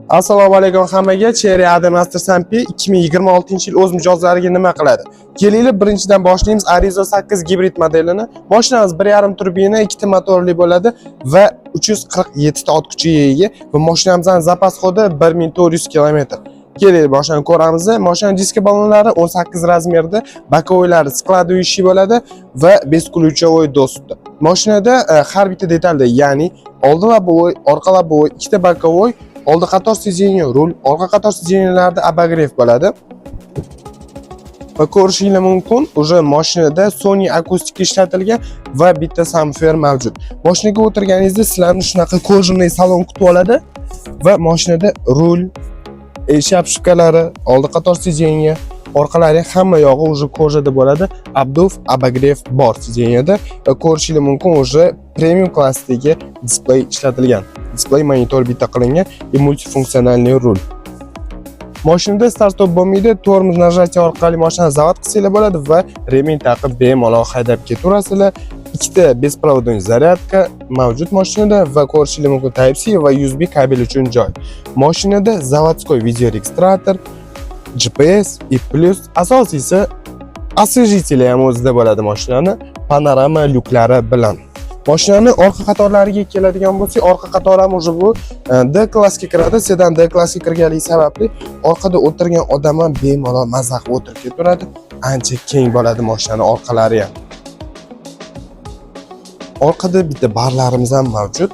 Assalomu alaykum hammaga. Chery AD Master Sampi 2026-yil o'z mijozlariga nima qiladi? Kelinglar, birinchidan boshlaymiz Arrizo 8 gibrid modelini. Mashinamiz 1.5 turbina, ikkita motorli bo'ladi va 347 ta ot kuchiga ega va mashinamizning zapas xodi 1400 km. Kelinglar, mashinani ko'ramiz. Mashina diska ballonlari 18 razmerda, боковой lari складывающий bo'ladi va бесключевой доступ da. Mashinada har bitta detalda, ya'ni oldi лобовой, orqa лобовой, ikkita боковой, oldi qator сиденье, rul, orqa qator сиденье larda обогрев bo'ladi. Va ko'rishinglar mumkin, уже mashinada Sony akustika ishlatilgan va bitta subwoofer mavjud. Mashinaga o'tirganingizda sizlarni shunaqa кожаный salon kutib oladi va mashinada rul, eshik обшивка lari, oldi qator сиденье, orqalari hamma yog'i уже кожа da bo'ladi. Обдув, обогрев bor сиденье da va ko'rishinglar mumkin, уже premium klassdagi displey ishlatilgan. Displey monitor bitta qilingan и мультифункциональный rul. Mashinada start stop bo'lmaydi, tormoz нажатие orqali mashinani zavod qilsanglar bo'ladi va remень taqib bemalol haydab ketaverasizlar. Ikkita беспроводной зарядка mavjud mashinada va ko'rishinglar mumkin Type C va USB kabel uchun joy. Mashinada заводской видеорегистратор, GPS и плюс asosiysi освежитель ham o'zida bo'ladi mashinani panorama lyuklari bilan. Mashinani orqa qatorlariga keladigan bo'lsak, orqa qator ham уже bu D klassga kiradi. Sedan D klassga kirganligi sababli orqada o'tirgan odam ham bemalol maza qilib o'tirib ketaveradi. Ancha keng bo'ladi mashinani orqalari ham. Orqada bitta barlarimiz ham mavjud.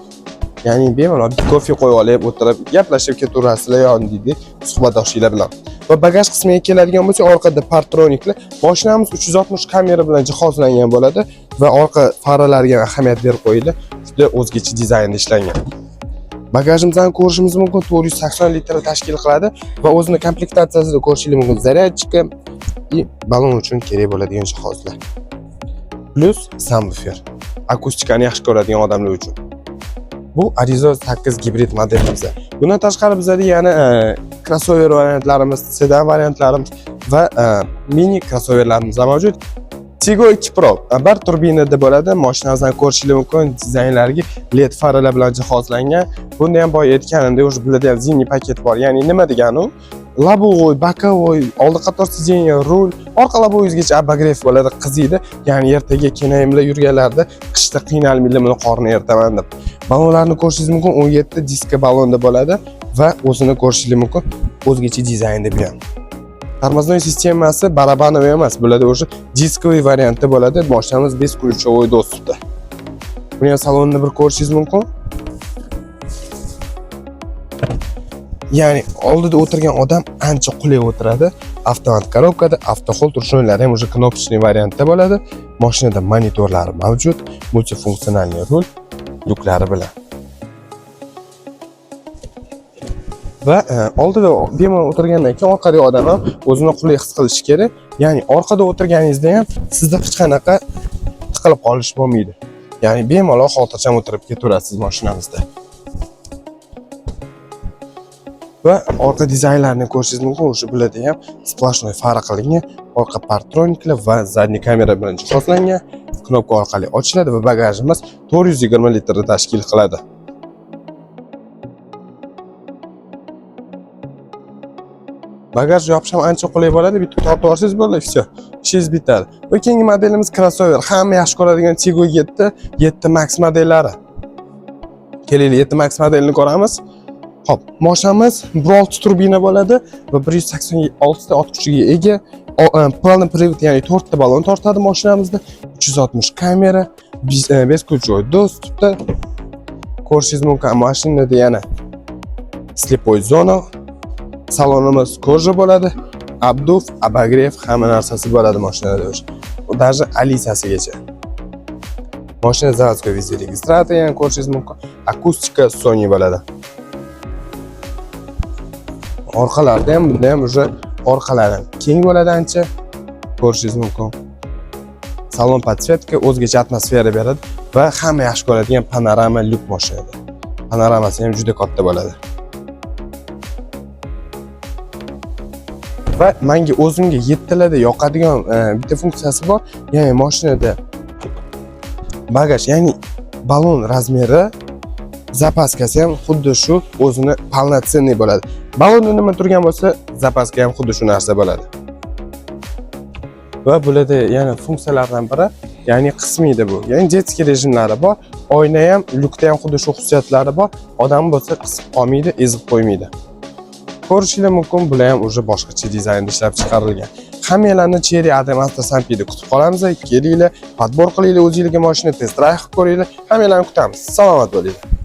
Ya'ni bemalol bitta kofe qo'yib olib o'tirib gaplashib ketaverasizlar yoningdagi suhbatdoshinglar bilan. Va bagaj qismiga keladigan bo'lsak, orqada partroniklar. Mashinamiz 360 kamera bilan jihozlangan bo'ladi va orqa faralariga ham ahamiyat berib qo'yildi. Juda o'zgacha dizaynda ishlangan. Bagajimizni ko'rishimiz mumkin, 480 litr tashkil qiladi va o'zini komplektatsiyasida ko'rishingiz mumkin зарядчика и balon uchun kerak bo'ladigan jihozlar. Плюс subwoofer. Akustikani yaxshi ko'radigan odamlar uchun. Bu Arrizo 8 gibrid modelimiz. Bundan tashqari bizada yana crossover variantlarimiz, sedan variantlarimiz va mini crossoverlarimiz ham mavjud. Tiggo 2 Pro bir turbinada bo'ladi. Mashinamizdan ko'rishingiz mumkin, dizaynlariga LED faralar bilan jihozlangan. Bunda ham boya aytganimdek, уже bularda ham зимний paket bor. Ya'ni nima degani u? Лобовой, боковой, oldi qator сиденье, rul, orqa лобовой gacha обогрев bo'ladi, qiziydi. Ya'ni ertaga kenayimlar yurganlarida qishda qiynalmaydi, buni qorni ertaman deb. Ballonlarni ko'rishingiz mumkin, 17 diska ballonda bo'ladi va o'zini ko'rishingiz mumkin, o'zgacha dizaynda bu ham. Тормозной sistemasi барабановый emas, bularda уже дисковый variantda bo'ladi. Mashinamiz бесключевой доступ da. Buni ham salonni bir ko'rishingiz mumkin. Ya'ni oldida o'tirgan odam ancha qulay o'tiradi. Avtomat коробка da, avto hold ручной lari ham уже кнопочный variantda bo'ladi. Mashinada monitorlari mavjud, мультифункциональный rul, lyuklari bilan. Va oldida bemalol o'tirgandan keyin orqadagi odam ham o'zini qulay his qilishi kerak. Ya'ni orqada o'tirganingizda ham sizda hech qanaqa tiqilib qolish bo'lmaydi. Ya'ni bemalol xotirjam o'tirib ketaverasiz mashinamizda. Va orqa dizaynlarini ko'rishingiz mumkin. O'sha bularda ham сплошной fara qilingan, orqa partroniklar va задний kamera bilan jihozlangan. Knopka orqali ochiladi va bagajimiz 420 litrni tashkil qiladi. Bagaj yopish ham ancha qulay bo'ladi. Bitta tortib olsangiz bo'ldi, всё. Ishingiz bitadi. Va keyingi modelimiz crossover. Hamma yaxshi ko'radigan Tiggo 7, 7 Max modellari. Kelinglar, 7 Max modelini ko'ramiz. Xo'p, mashinamiz 1.6 turbina bo'ladi va 186 ta ot kuchiga ega. Полный привод, ya'ni 4 ta balon tortadi mashinamizda. 360 kamera, бесключевой доступ da ko'rishingiz mumkin. Mashinada yana слепой zona, salonimiz кожа bo'ladi, обдув, обогрев, hamma narsasi bo'ladi mashinada o'sha. Даже Alisasigacha. Mashina заводской видеорегистратор ham ko'rishingiz mumkin. Akustika Sony bo'ladi. Orqalarida ham, bunda ham уже orqalari ham keng bo'ladi ancha. Ko'rishingiz mumkin. Salon подсветка o'zgacha atmosfera beradi va hamma yaxshi ko'radigan panorama lyuk mashinada. Panoramasi ham juda katta bo'ladi. Va menga o'zimga yettilarda yoqadigan bitta funksiyasi bor. Ya'ni mashinada bagaj, ya'ni balon razmeri Запаска si ham xuddi shu o'zini полноценный bo'ladi. Balonda nima turgan bo'lsa, запаска ham xuddi shu narsa bo'ladi. Va bularda yana funksiyalardan biri, ya'ni qismiydi bu. Ya'ni детский rejimlari bor. Oyna ham, lyukda ham xuddi shu xususiyatlari bor. Odam bo'lsa qisib qolmaydi, ezib qo'ymaydi. Ko'rishinglar mumkin, bular ham уже boshqacha dizaynda ishlab chiqarilgan. Hammanglarni Chery AD Master Sampi'da kutib qolamiz. Kelinglar, подбор qilinglar o'zingizga mashina, test drive qilib ko'ringlar. Hammanglarni kutamiz. Salomat bo'linglar.